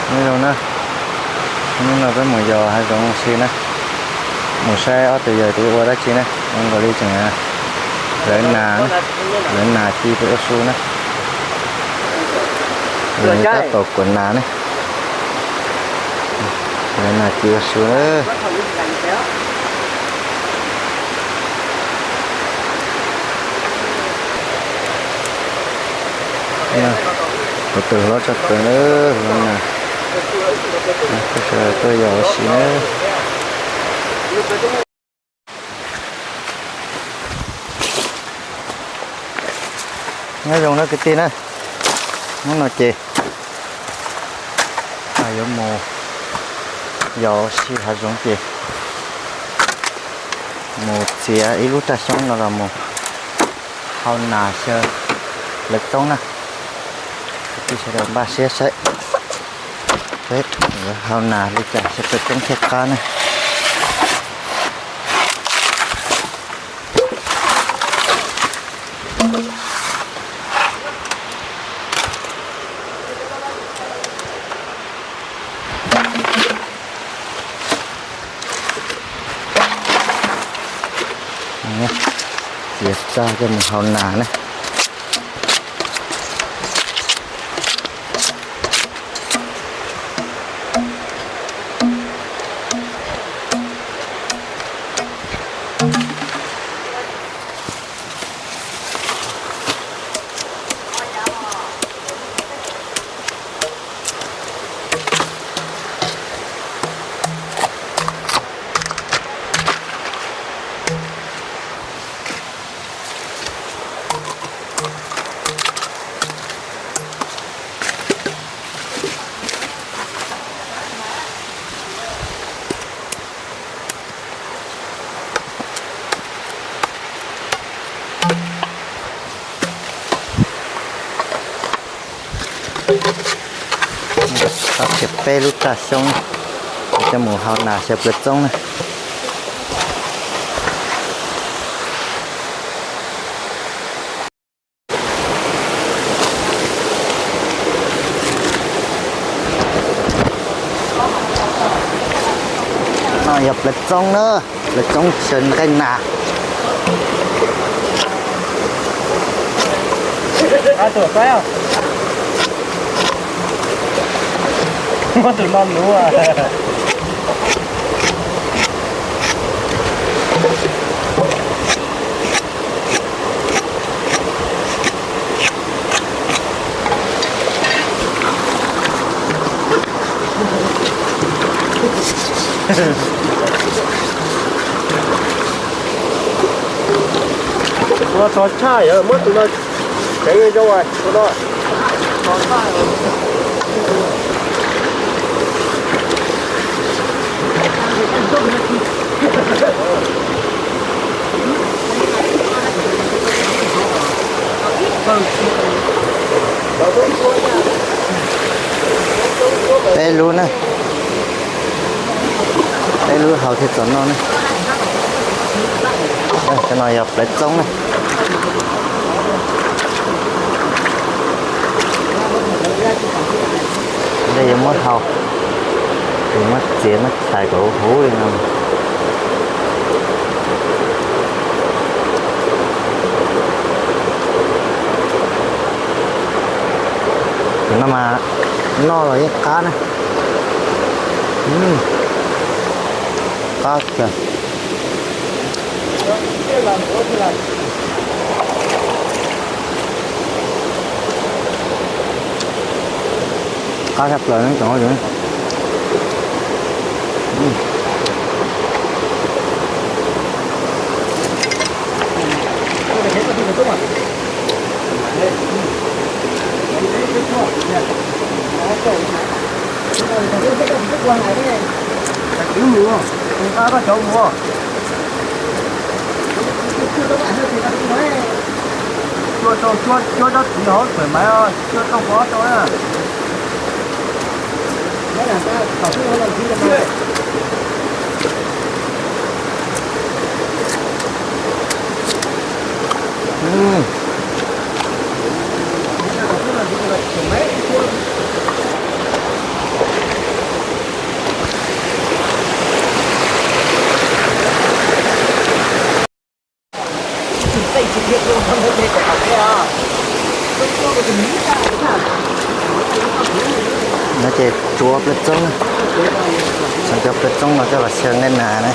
Nyob zoo na, hnub no peb mus yos hav zoov ua si na, mus saib ob tug yawg tiv ua dab tsi na, zoo nkaus li tseem lawv nas, lawv nas ci pem ua su na. Tab tom kuam nas ne, lawv nas ci ua su na. Kuv tus hlob tshaj plaws na, hlob na, peb sawv daws tuaj yos ua si na. Nyob zoo na kwv tij na, hnub no ces yuav mus yos ua si hav zoov ces mus txiav ib lub raj xyoob no los mus hau nas xyaw plawv txoob na. Kwv tij sawv daws npaj siab saib peb yuav hau nas li cas xyaw plawv txoob thiaj qab na. Txiav tag coj mus hau nas na. Tau tshiab peb lub raj xyoob coj mus hau nas xyaw plawv txoob na. No yog plawv txoob na, plawv txoob xyaw nqaij nas. Muab tus no luv. Ua txog tshaj yog muab tus no tseev zoo tus no. Peb lub na, peb lub hau thiaj txaus noj na. Cov no yog plawv txoob na. Ntej yuav muab hau, yuav muab txiav muab txhais kom huv huv li no. Tus no mas noj los yeej qab na. Qab kawg. Qab tshaj plaws ne cov. Cov mus, cua rau, cua, cua rau txiv hauv txawm mas cua rau pov rau na. No ces tsuav plaws txoob na, tsuav cov plaws txoob no coj los xyaw nqaij nas na.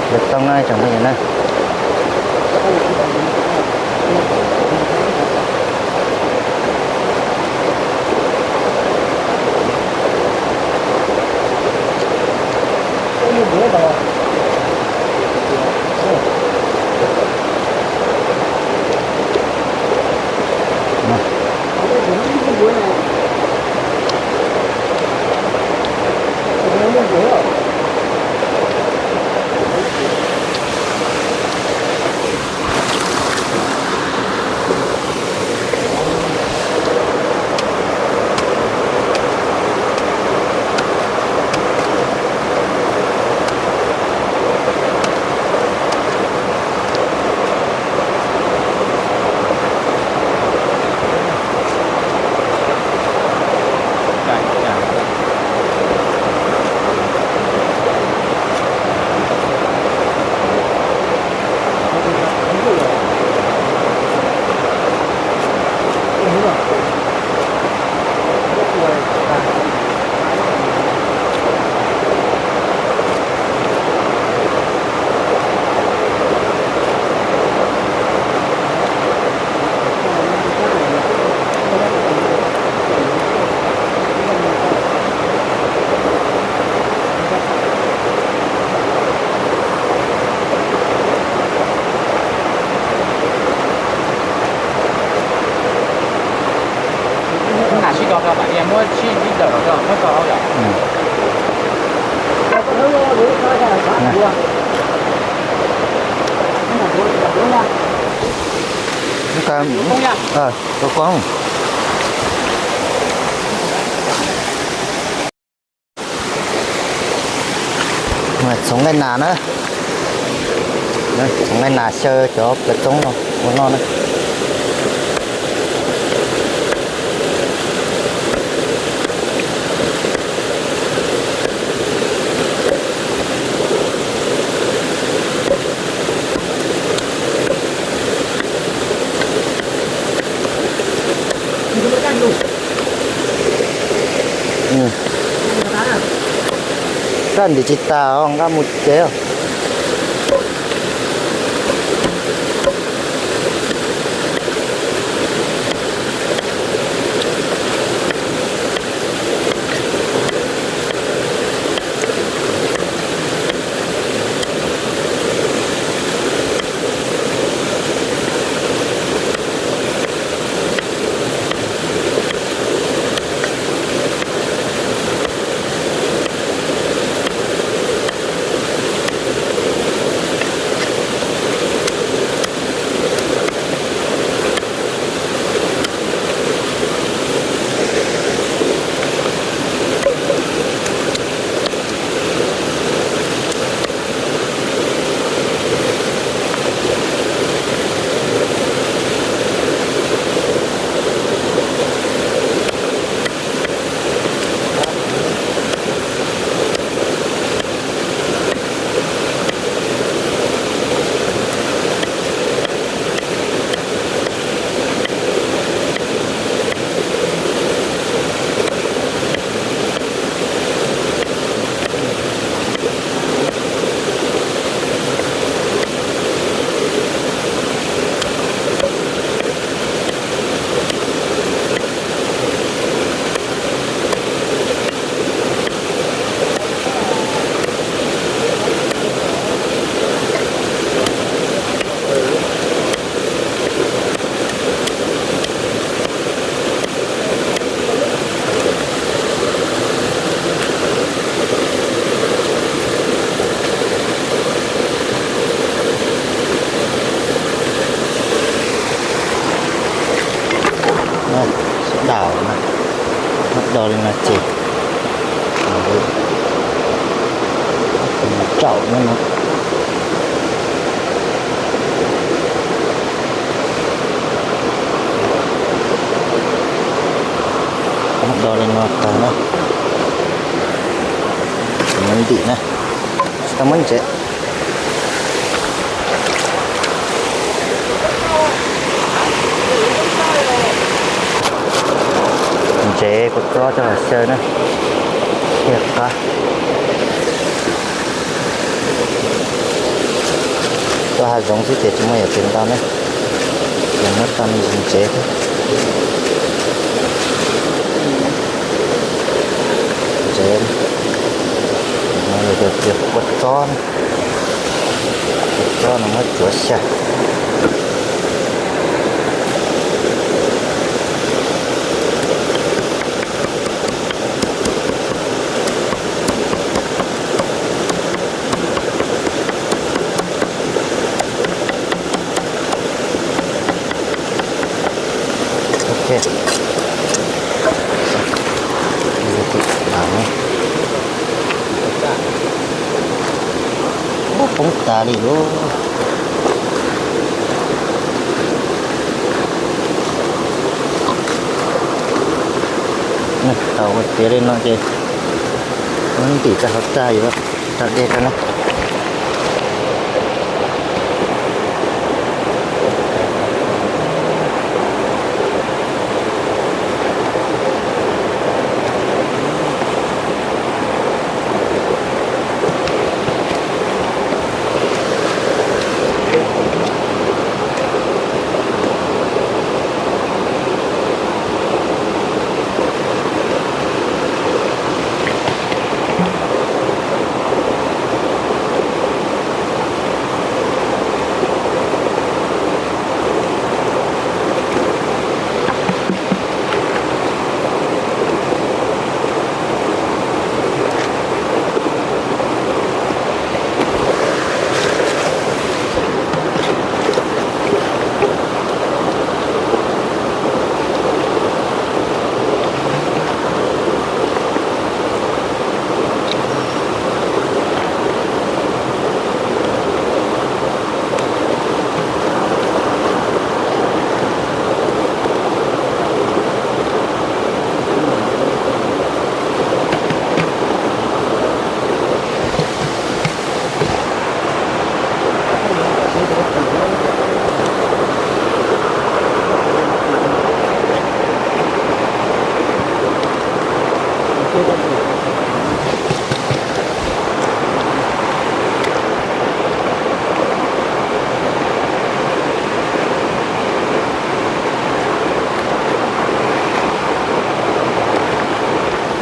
Plaws txoob na tsoom phooj ywg na. Nam sib tog, muab sib ib tawm, muab tso hauv yom. Txhoov nqaij nas na, txhoov nqaij nas xyaw cov plaws txoob no ua noj na. Kaj ntim tsis tas os, nqa mus tsev os. Sib dam na, muab do li no ces tsaum nyob no. Muab do li no tag na. Muab ntim na, tsis tau muab ntsev. Ntsev kua txob coj los xyaw na, thiaj qab. Tuaj hav zoov xwb ces tsis muaj yam twg ntau ne, ces muab tau me ntsis ntsev thiab. Ntsev, no yog tias kua txob, kua txob no muab tsuav xyaw. Ok. Ub, poob tas li lauj. Thaum ua tiav li no ces muab ntim rau hauv txaj yuav tso dej rau na.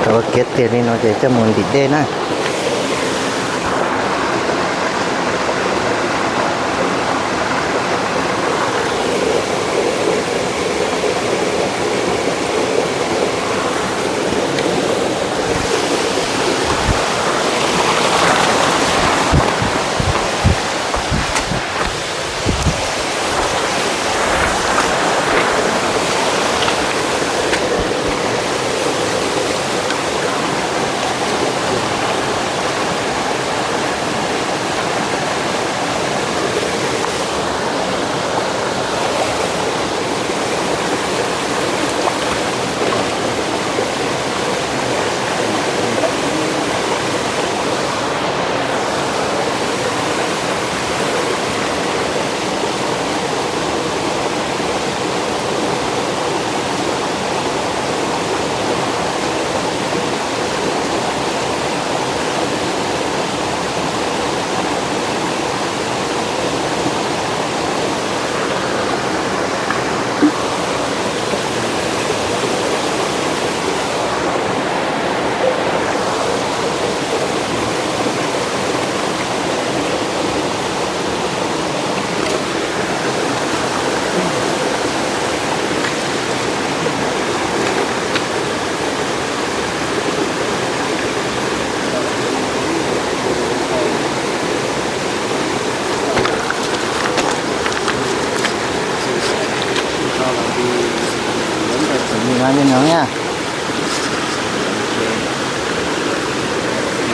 Thaum ua kev tiav li no ces coj mus ntim dej na.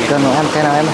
Cho nụ ăn thế nào em ơi?